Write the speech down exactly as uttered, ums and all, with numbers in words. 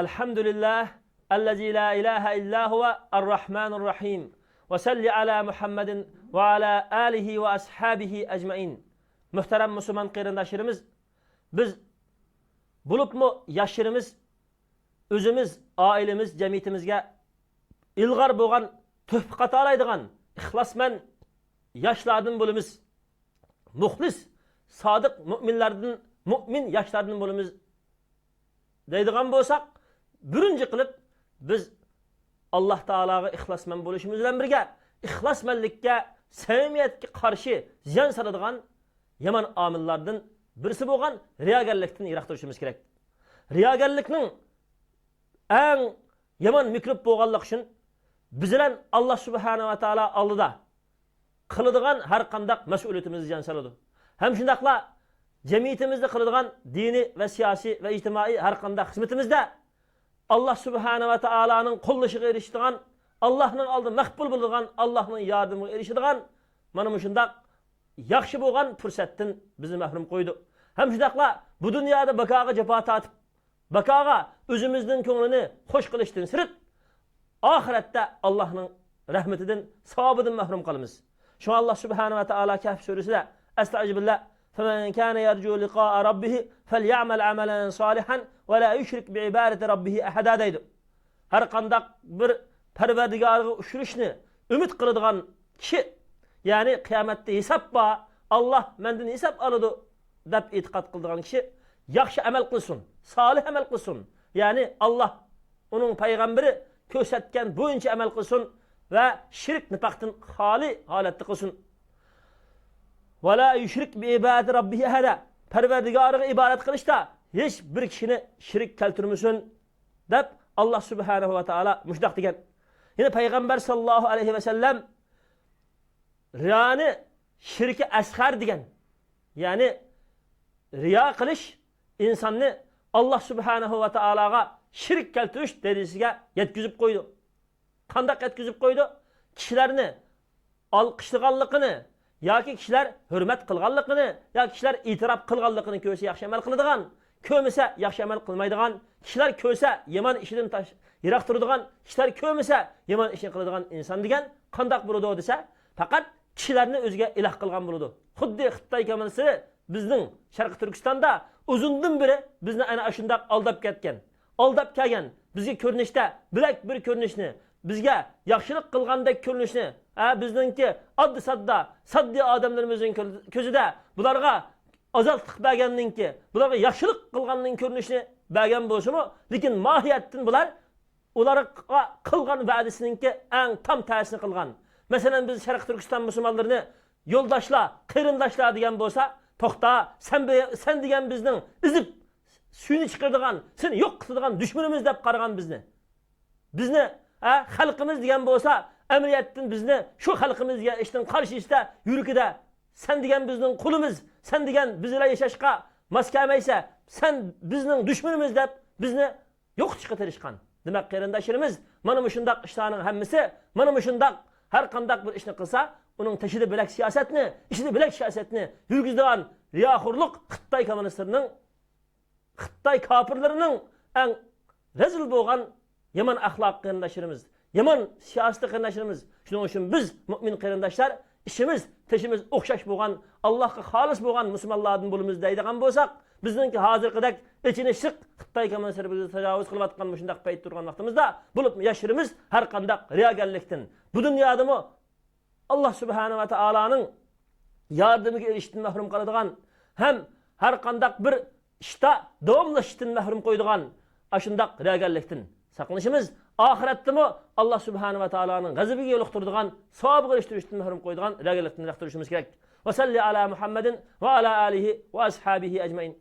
الحمد لله الذي لا إله إلا هو الرحمن الرحيم. وصل على محمد وعلى آله وأصحابه أجمعين. مۆھتەرەم مۇسۇلمان قېرىنداشلىرىمىز، بىز، بولۇپمۇ ياشلىرىمىز، ئۆزىمىز، ئائىلىمىز، جەمئىيىتىمىزگە ئىلغار بولغان، تۆھپە قاتالايدىغان ئىخلاسمەن ياشلاردىن بولىمىز. مۇخلىس، سادىق مۇئمىنلاردىن، مۇئمىن ياشلاردىن بولىمىز دەيدىغان بولساق، بىرىنچى قىلىپ بىز ئاللاھ تائالاغا ئىخلاسمەن بولۇشىمىز بىلەن بىرگە، ئىخلاسمەنلىككە، سەمىمىيەتكە قارشى زىيان سالىدىغان يامان ئامىللاردىن بىرسى بولغان رىياگەرلىكتىن يىراق تۇرۇشىمىز كېرەك. رىياگەرلىكنىڭ ئەڭ يامان مىكروب بولغانلىقى ئۈچۈن، بىز بىلەن ئاللاھ سۇبھانەھۇ ۋە تائالا ئالدىدا قىلىدىغان ھەر قانداق مەسئۇلىيىتىمىزگە زىيان سالىدۇ. ھەم شۇنداقلا جەمئىيىتىمىزدە قىلىدىغان دىنىي ۋە سىياسىي ۋە ئىجتىمائىي ھەر قانداق خىزمىتىمىزدە ئاللاھ سۇبھانەھۇ ۋە تائالانىڭ قوللىشىغا ئېرىشىدىغان، ئاللاھنىڭ ئالدىدا مەقبۇل بولىدىغان، ئاللاھنىڭ ياردىمىگە ئېرىشىدىغان مانا مۇشۇنداق ياخشى بولغان پۇرسەتتىن بىزنى مەھرۇم قويىدۇ. ھەم شۇنداقلا بۇ دۇنيادا بىكارغا جاپا تارتىپ، بىكارغا ئۆزىمىزنىڭ كۆڭلىنى خوش قىلىشتىن سىرت، ئاخىرەتتە ئاللاھنىڭ رەھمىتىدىن، ساۋابىدىن مەھرۇم قالىمىز. شۇڭا ئاللاھ سۇبھانەھۇ ۋە تائالا كەھف سۈرىسىدە، ئەستەئىزۇبىللا، فمن كان يرجو لقاء ربه فليعمل عملا صالحا ولا يشرك بعبادة ربه أحدا دەيدۇ. ھەر قانداق بىر پەرۋەردىگارىغا ئۇچرىشىشنى ئۈمىد قىلىدىغان كىشى، يەنى قىيامەتتە ھېساب بار، ئاللاھ مەندىن ھېساب ئالىدۇ دەپ ئېتىقاد قىلىدىغان كىشى ياخشى ئەمەل قىلسۇن، سالىھ ئەمەل قىلسۇن. يەنى ئاللاھ، ئۇنىڭ پەيغەمبىرى كۆرسەتكەن بويىچە ئەمەل قىلسۇن ۋە شىرك، نىپاقتىن خالىي ھالەتتە قىلسۇن. ۋەلا يۇشرىك بىئىبادەتى رەببىھى ئەھەدە. پەرۋەردىگارىغا ئىبادەت قىلىشتا ھېچ بىر كىشىنى شېرىك كەلتۈرمىسۇن دەپ، ئاللاھ سۇبھانەھۇ ۋە تائالا مۇشۇنداق دېگەن. يەنە پەيغەمبەر ساللاللاھۇ ئەلەيھى ۋەسەللەم رىيانى شىركى ئەسغەر دېگەن. يەنى رىيا قىلىش ئىنساننى ئاللاھ سۇبھانەھۇ ۋە تائالاغا شىرك كەلتۈرۈش دەرىجىسىگە يەتكۈزۈپ قويىدۇ. قانداق يەتكۈزۈپ قويىدۇ؟ كىشىلەرنى ئالقىشلىغانلىقىنى ياكى كىشىلەر ھۆرمەت قىلغانلىقىنى ياكى كىشىلەر ئېتىراپ قىلغانلىقىنى كۆرسە ياخشى ئەمەل قىلىدىغان، كۆرمىسە ياخشى ئەمەل قىلمايدىغان، كىشىلەر كۆرسە يامان ئىشىدىن تاش-، يىراق تۇرىدىغان، كىشىلەر كۆرمىسە يامان ئىشنى قىلىدىغان ئىنسان دېگەن قانداق بولىدۇ دېسە، پەقەت كىشىلەرنى ئۆزىگە ئىلاھ قىلغان بولىدۇ. خۇددى خىتاي كوممۇنىستلىرى بىزنىڭ شەرقىي تۈركىستاندا ئۇزۇندىن بېرى بىزنى ئەنە ئاشۇنداق ئالداپ كەتكەن. ئالداپ كەلگەن، بىزگە كۆرۈنۈشتە بىلەك بىر كۆرۈنۈشنى، بىزگە ياخشىلىق قىلغاندەك كۆرۈنۈشنى، ھە، بىزنىڭكى ئاددىي ساددا، ساددىي ئادەملىرىمىزنىڭ كۆ-، كۆزىدە بۇلارغا ئازادلىق بەرگەننىڭكى، بۇلارغا ياخشىلىق قىلغاننىڭ كۆرۈنۈشىنى بەرگەن بولسىمۇ، لېكىن ماھىيەتتىن بۇلار ئۇلارغا قىلغان ۋەدىسىنىڭكى ئەڭ تام تەسىنى قىلغان. مەسىلەن، بىز شەرقىي تۈركىستان مۇسۇلمانلىرىنى يولداشلار، قېرىنداشلار دېگەن بولسا، توختا، سەن بى-، سەن دېگەن بىزنىڭ ئېزىپ سۈيىنى چىقىرىدىغان، سېنى يوق قىلىدىغان دۈشمىنىمىز دەپ قارىغان بىزنى. بىزنى، ھە، خەلقىمىز دېگەن بولسا، ئەمەلىيەتتىن بىزنى شۇ خەلقىمىز دېگەن ئىشتىن قارشى ئىشتا يۈرىكىدە، سەن دېگەن بىزنىڭ قۇلىمىز، سەن دېگەن بىز بىلەن ياشاشقا ماس كەلمەيسەن، سەن بىزنىڭ دۈشمىنىمىز دەپ بىزنى يوقىتىشقا تىرىشقان. دېمەك، قېرىنداشلىرىمىز، مانا مۇشۇنداق ئىشلارنىڭ ھەممىسى، مانا مۇشۇنداق ھەر قانداق بىر ئىشنى قىلسا، ئۇنىڭ تېشىدا بىلەك سىياسەتنى، ئىچىدە بىلەك سىياسەتنى يۈرگۈزىدىغان رىياخورلۇق خىتاي كوممۇنىستلىرىنىڭ، خىتاي كاپىرلىرىنىڭ ئەڭ رەزىل بولغان يامان ئەخلاقى قېرىنداشلىرىمىز، يامان سىياسىتى قېرىنداشلىرىمىز. شۇنىڭ ئۈچۈن بىز، مۇئمىن قېرىنداشلار، ئىچىمىز، تېشىمىز ئوخشاش بولغان، ئاللاھقا خالىس بولغان مۇسۇلمانلاردىن بولىمىز دەيدىغان بولساق، بىزنىڭكى ھازىرقىدەك ئېچىنىشلىق خىتاي كوممۇنىستلىرى بىزگە تاجاۋۇز قىلىۋاتقان مۇشۇنداق پەيت تۇرغان ۋاقتىمىزدا، بولۇپمۇ ياشلىرىمىز ھەر قانداق رىياگەرلىكتىن، بۇ دۇنيادىمۇ ئاللاھ سۇبھانەھۇ ۋە تائالانىڭ ياردىمىگە ئېرىشىشتىن مەھرۇم قالىدىغان ھەم ھەر قانداق بىر ئىشتا داۋاملىشىشتىن مەھرۇم قويىدىغان ئاشۇنداق رىياگەرلىكتىن ساقلىنىشىمىز، ئاخىرەتتىمۇ ئاللاھ سۇبھانەھۇ ۋە تائالانىڭ غەزىپىگە يولۇقتۇرىدىغان، ساۋابىغا ئېرىشتۈرۈشتىن مەھرۇم قويىدىغان رىياگەرلىكتىن يىراق تۇرۇشىمىز كېرەك. ۋەسەللى ئالا مۇھەممەدىن ۋە ئالا ئالىھى ۋە ئەسھابىھى ئەجمەئىن.